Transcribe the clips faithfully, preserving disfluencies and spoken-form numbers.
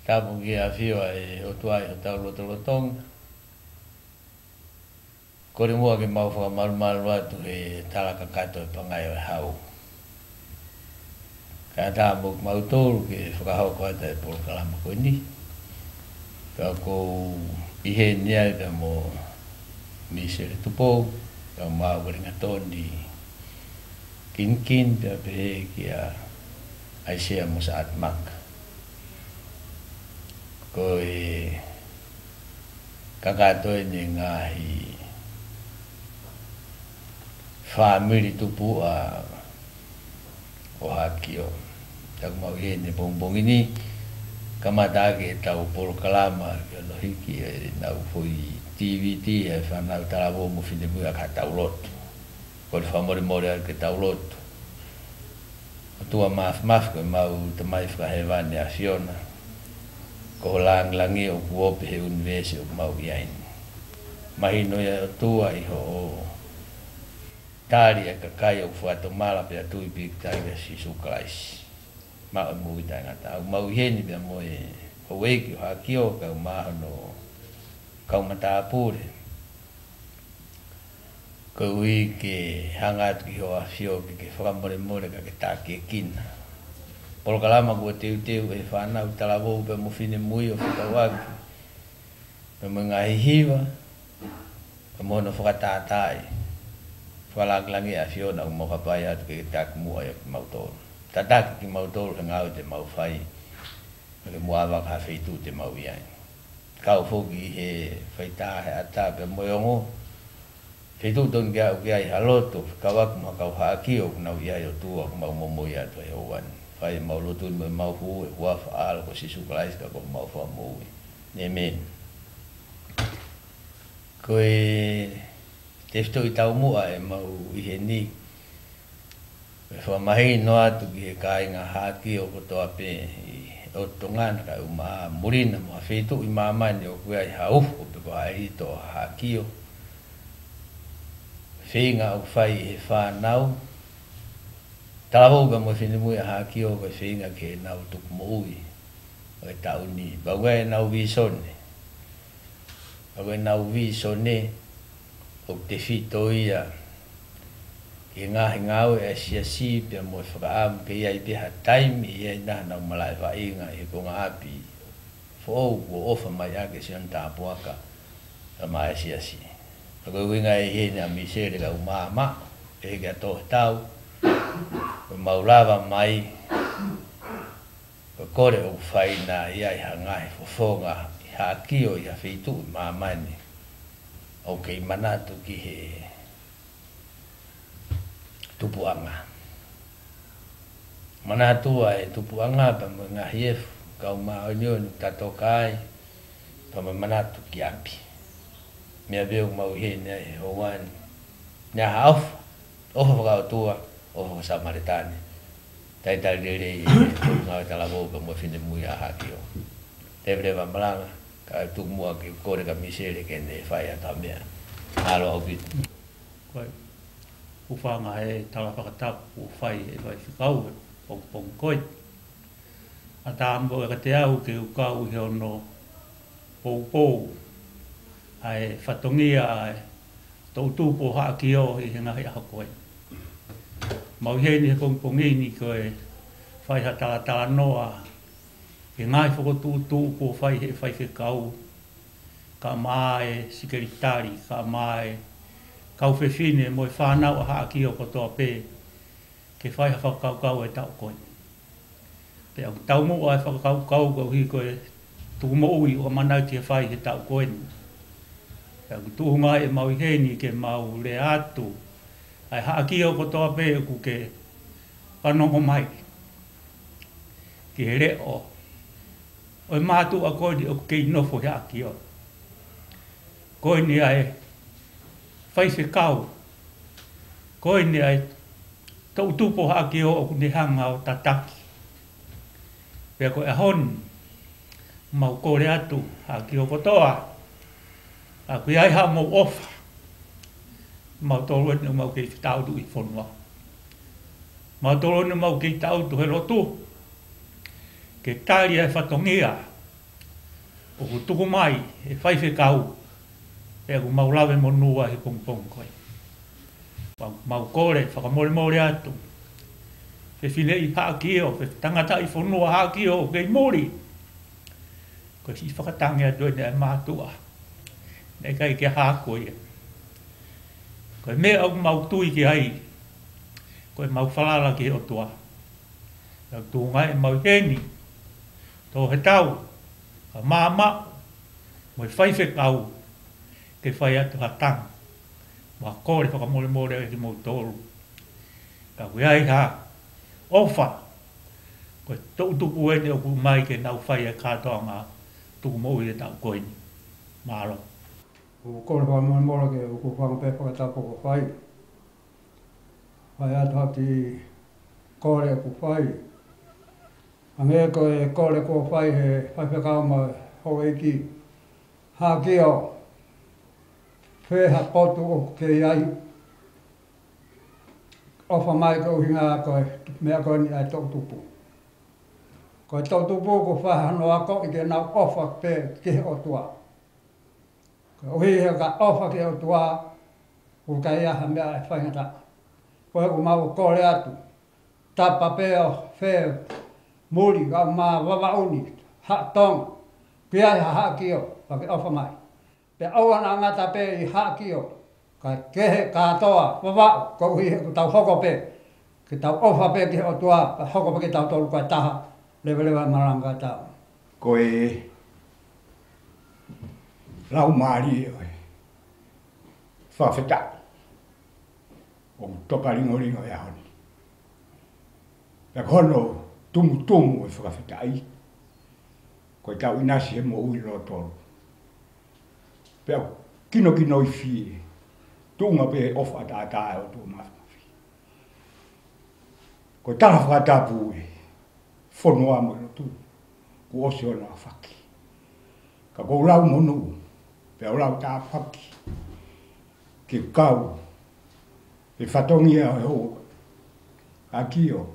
Tapu ki he ʻafio ʻa e ʻOtua ʻi hotau lotolotonga. Kole muʻa ke mau fakamalumalu atu he tala kakato e pangai ʻo e hau. Kae ʻatā mo kimautolu ke fakahoko atu e polokalama ko eni. Ka ʻoku ou ʻi heni ai pea mo Misele Tupou, kae ʻumaʻā Uelingatoni Kinikini, pea pehē kia ʻAisea Mosaʻati Maka. Ko e kakato eni e ngaahi fāmili tupuʻa ʻo Haʻakio. Ka ʻoku mau ʻi heni he pongipongi ni, kamata ʻaki ʻetau polokalama ki hono hiki ʻenau foʻi D V D ʻa e fānau talavou mo finemui ʻa ka tau lotu. Kole fakamolemole atu ke tau lotu. ʻOtua Māfimafi, ko ʻemau Tamai Fakahēvani ʻa e ʻAfiona, ko ho lāngilangi ʻoku ope he ʻunivēsi ʻoku mau ʻi ai ni. Mahino ia ʻOtua ʻi hoʻo tali e kakai ʻoku fakatomala pea tui pīkitai kia Sīsū Kalaisi, maʻu e moʻui taʻengata. ʻOku mau ʻi heni pea mo e houʻeiki ʻo Haʻakio kae ʻumaʻā hono kau matāpule, koeʻuhi ke hanga atu ki hoʻo ʻAfio ke ke fakamolemole kae ke takiekina polokalama kuo teuteu ʻe he fānau talavou pea mo finemui ʻo fekauʻaki pea mo e ngaahi hiva, pea mo hono fakatātaaʻi. Fakalāngilangiʻi ʻa e ʻAfiona, ʻoku mau hapai atu ke ke takimuʻa ia kimautolu. Tataki kimautolu he ngāue te mau fai, kae ke muʻa ʻave ki ha feituʻu te mau ʻi ai. Kau foki ʻi he faitā he ʻatā pea mo e ongo, feituʻu tonu ke aʻu ki ai ha loto fekauʻaki mo ha kau Haʻakio ʻoku nau ʻi ai, ʻOtua, ʻoku mau momoi atu he houa ni. Fai ʻemau lotu ni mo ʻemau hū he huafa ʻo ho ʻAlo ko Sīsū Kalaisi ka ko homau Fakamoʻui. ʻĒmeni. Ko e tefitoʻi taumuʻa ʻemau ʻi heni, ke fakamahino atu ki he kāinga Haʻakio kotoa pē ʻi ʻOtu Tonga na kae ʻumaʻā muli na mo ha feituʻu ʻi māmani ʻoku ʻi ai ha ufo pe ko ha ʻelito ʻo Haʻakio. Feinga ʻoku fai ʻe he fānau talavou pea mo finemui ʻa Haʻakio ko e feinga ke nau tuku moʻui ʻo e taʻu ni. Pea ʻoku ʻi ai ʻenau vīsone. Pea ʻoku ʻi ai ʻenau vīsone ʻoku tefito ia ki he ngaahi ngāue ʻa e siasi pea mo e fakaʻamu ke ʻi ai pē ha taimi ʻe ʻi ai ʻenau malaʻe vaʻinga ʻi he konga ʻapi foʻou kuo ʻofa mai ʻaki ʻe Sione Tāpuaka pea mo e siasi. Pea ko e ʻuhinga ia ʻi heni ʻa Misele kae ʻumaʻā maʻu, pehē kia Tohetau, ʻoku mau lava mai, ko e kole ʻoku fai naʻa ʻi ai ha ngaahi fofonga ʻi Haʻakio ʻi ha feituʻu ʻi māmani ʻoku kei manatu ki he tupuʻanga. Manatu ʻa e tupuʻanga pea mo e ngaahi efu, kau māʻoniʻoni ʻoku tatoka ai, pea mo e manatu ki ʻapi. Meʻa pē ʻoku mau ʻi heni ai he houa ni, naʻa ha ʻofa, ʻofa fakaʻotua, ʻofa fakaSamaletane. Talitali lelei e ngāue talavou pea mo finemui ʻa Haʻakio. Leveleva malanga, kae tuku muʻa ke kole kia Misele ke ne fai atu ha meʻa. Mālō ʻaupito. Ko e hūfanga he tala fakatapu kuo fai ʻe he faifekau he pongipongi ko ē. ʻAtā mo e kiate au ke u kau ʻi hono poupou ʻa e fatongia ʻa e toʻutupu ʻo Haʻakio ʻi he ngaahi ʻaho ko ē. Mau ʻi heni he pongipongi ni ko e fai ha talatalanoa ki he ngaahi fokotuʻutuʻu kuo fai ʻe he faifekau, kae ʻumaʻā e sekelitali, kae ʻumaʻā e kau fefine mo e fānau ʻa Haʻakio kotoa pē, ke fai ha fakakaukau he taʻu ko ē. Pea ʻoku taumuʻa e fakakaukau koeʻuhi ko e tuku moʻui ʻoku ʻamanaki ke fai he taʻu ko eni. Pea ʻoku tuʻunga ʻemau ʻi heni ke mau lea atu ʻa e Haʻakio kotoa pē ʻoku ke fanongo mai ki he leʻo ʻo e mātuʻa ko eni ʻoku kei nofo he Haʻakio. Ko eni ʻa e faifekau, ko eni ʻa e toʻutupu ʻo Haʻakio ʻoku ne hanga ʻo tataki. Pea ko e ʻaho ni, mau kole atu Haʻakio kotoa, ʻoku ʻi ai haʻamou ʻofa, mautolu eni ʻoku mau kei fetaʻutu ʻi fonua. Mautolu eni ʻoku mau kei taʻutu he lotu ke tali ʻa e fatongia ʻOku tuku mai ʻe faifekau, pea ʻoku mau lave monū ai he pongipongi ko eni. Mau, mau kole fakamolemole atu. Fefineʻi Haʻakio, fe tangataʻi fonua Haʻakio ʻoku kei muli. Ko e siʻi fakatangi atu eni ʻa e mātuʻa. Naʻe ʻikai ke hā ko ia. Ko e meʻa ʻoku mau tui ki ai, ko e mau falala ki he ʻOtua. Tau tuʻunga ʻemau ʻi heni, tō he tau, ka māmā, mo e faifekau, ke fai atu ha tangi. Mau kole fakamolemole ʻa kimoutolu. Ka ʻoku ʻi ai ha ʻofa, ko e toʻutupu eni ʻoku ʻomai ke nau fai e kātoanga tukumoʻui e taʻu ko eni. Mālō. ʻOku kole fakamolemole ke u kufanga pē fakatapu kuo fai. Fai atu ha kiʻi kole kuo fai. Hangē ko e kole kuo fai he faifekau mo e houʻeiki. Haʻakio, fē ha potu ʻoku ke ʻi ai, ʻofa mai koeʻuhinga ko e meʻa ko eni ʻa e toʻutupu. Ko e toʻutupu kuo fai hano akoʻi ke nau ʻofa pē ki he ʻOtua. Koeʻuhi he ka ʻofa ki he ʻOtua, ʻoku ʻikai ha meʻa ʻe faingataʻa. Ko e ʻoku mau kole atu, tapa pē ʻo fē muli ka ma Vavaʻu ni, Haʻa Tonga, pea ʻi ai ha Haʻakio, pea ke ʻofa mai. Pea ʻoua naʻa ngata pē ʻi Haʻakio, kae kehe kātoa Vavaʻu, koeʻuhi he ʻoku tau hoko pē ke tau ʻofa pē ki he ʻOtua, kae hoko pē kitautolu ko e taha, leveleva e malanga tau. Ko e laumālie ʻo e fakafetaʻi ʻoku toka lingolingo he ʻaho ni. Pea ko hono tumutumu ʻo e fakafetaʻi, ko ʻetau ʻinasi he moʻui lōtolu. Pea ʻoku kinokinoifie, tuʻunga pē he ʻofa ʻataʻatā ʻa e ʻOtua Māfimafi. Ko e tala fakatapu e fonua mo e lotu, kuo ʻosi hono ʻaofaki. Ka ʻoku ou lau monū, pea u lau tāpuaki, ke kau he fatongia ʻo e houʻeiki. Haʻakio,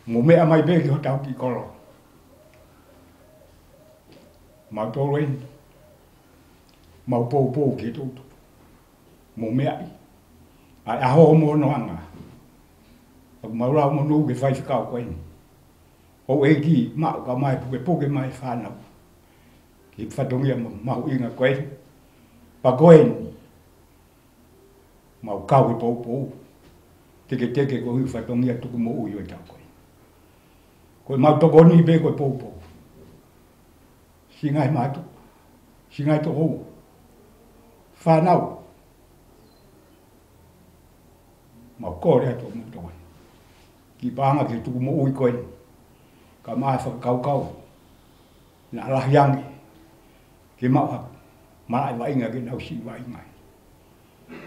mou meʻa mai pē ki hotau kiʻi kolo. Mau tolo eni. Mau poupou ki he toʻutupu. Mou meʻa ai. ʻA e ʻaho mo hono anga. ʻOku mau lau monū ki he faifekau ko eni. Houʻeiki, maʻu ka mai pukepuke mai fānau. Ki he fatongia ma-, mahuʻinga ko eni. Pea ko eni. Mau kau he poupou. Teketeke koeʻuhi fatongia tukumoʻui ʻo e taʻu ko eni. Ko e mau tokoni pē ko e poupou. Siʻi ngaahi mātuʻa. Siʻi ngaahi tokoua. Fānau. Mau kole atu mo tokoni. Ki he paʻanga ki he tukumoʻui ko eni. Ka mai fakakaukau. Naʻa lahi ange. Ke maʻu ha malaʻe vaʻinga ke nau siʻi vaʻinga ai.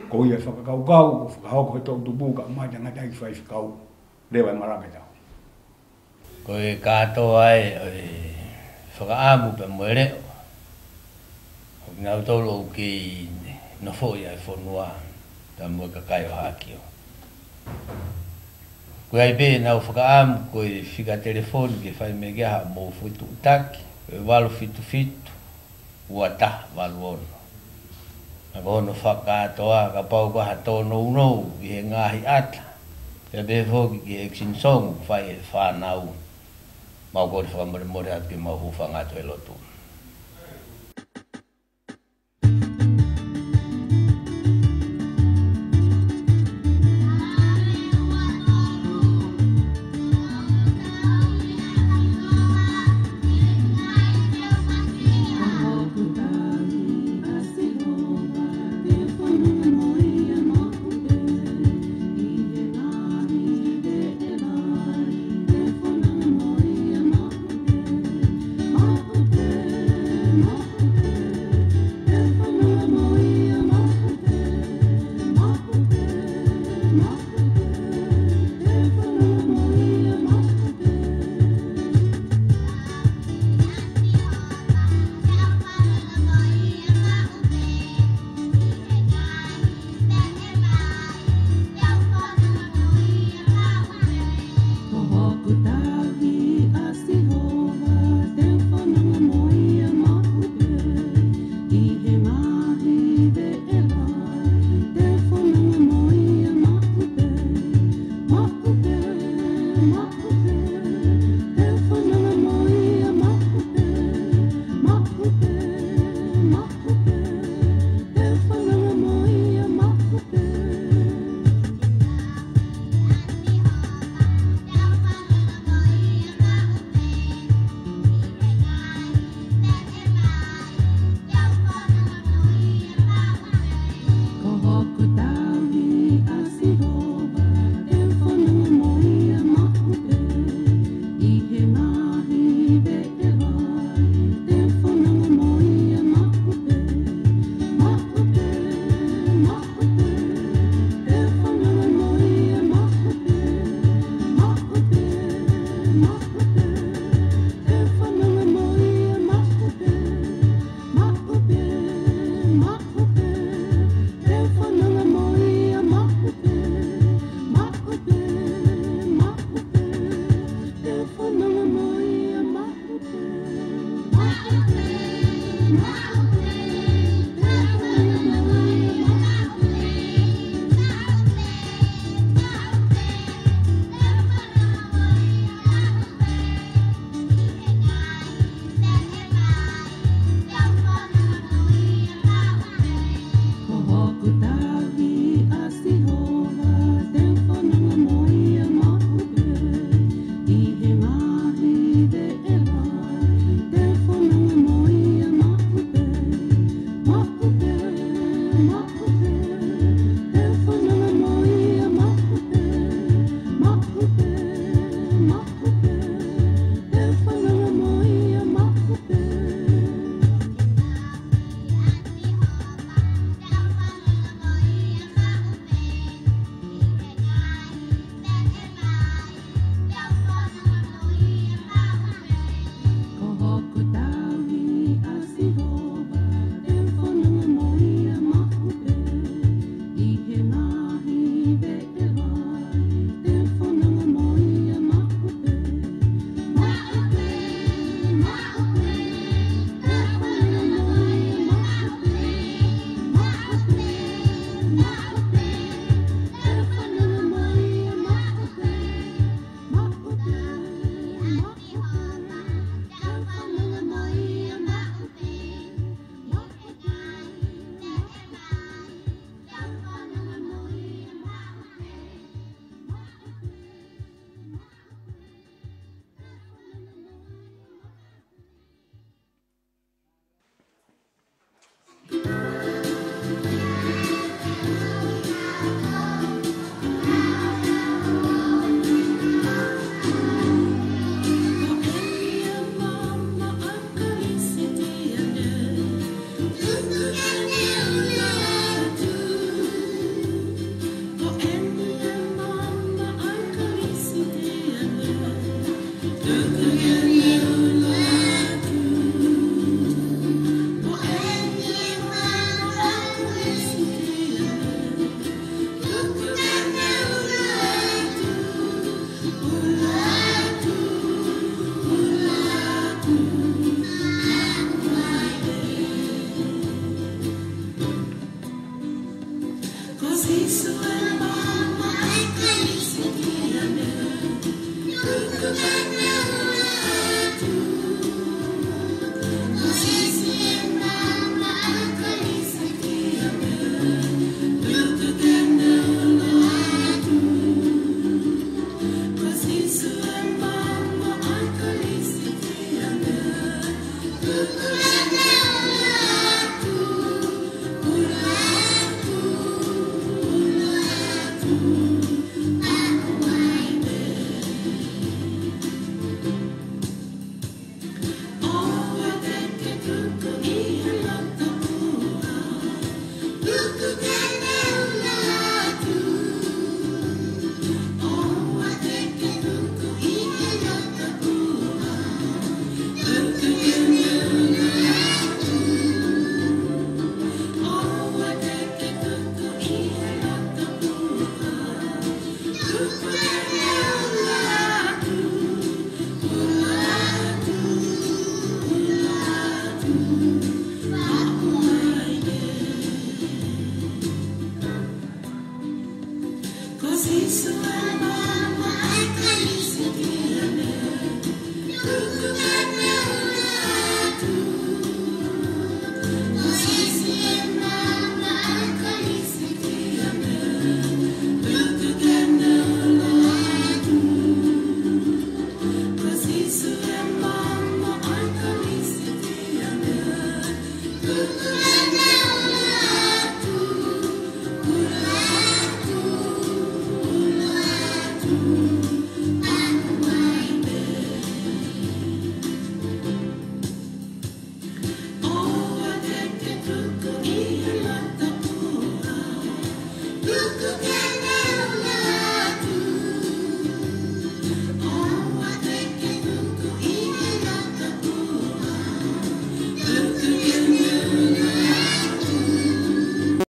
Ko ia fakakaukau, ko e fakahoko he toʻutupu ka mai tangataʻi faifekau. Leva e malanga tau. Ko e kātoa ē ʻo e fakaʻamu pea mo e leʻo ʻo kinautolu ʻoku kei nofoʻi ʻa e fonua, pea mo e kakai ʻo Haʻakio. Ko ia ai pē ʻenau fakaʻamu ko e fika telefoni ke fai mai ki ai haʻamou fetuʻutaki, ko e valu fitu fitu, ua taha valu ono. Naʻa ko hono fakakātoa, kapau ko ha tōnounou ʻi he ngaahi ʻata, pea pehē foki ki he action song ʻoku fai ʻe he fānau. Mau kole fakamolemole atu ke mau hūfanga atu he lotu.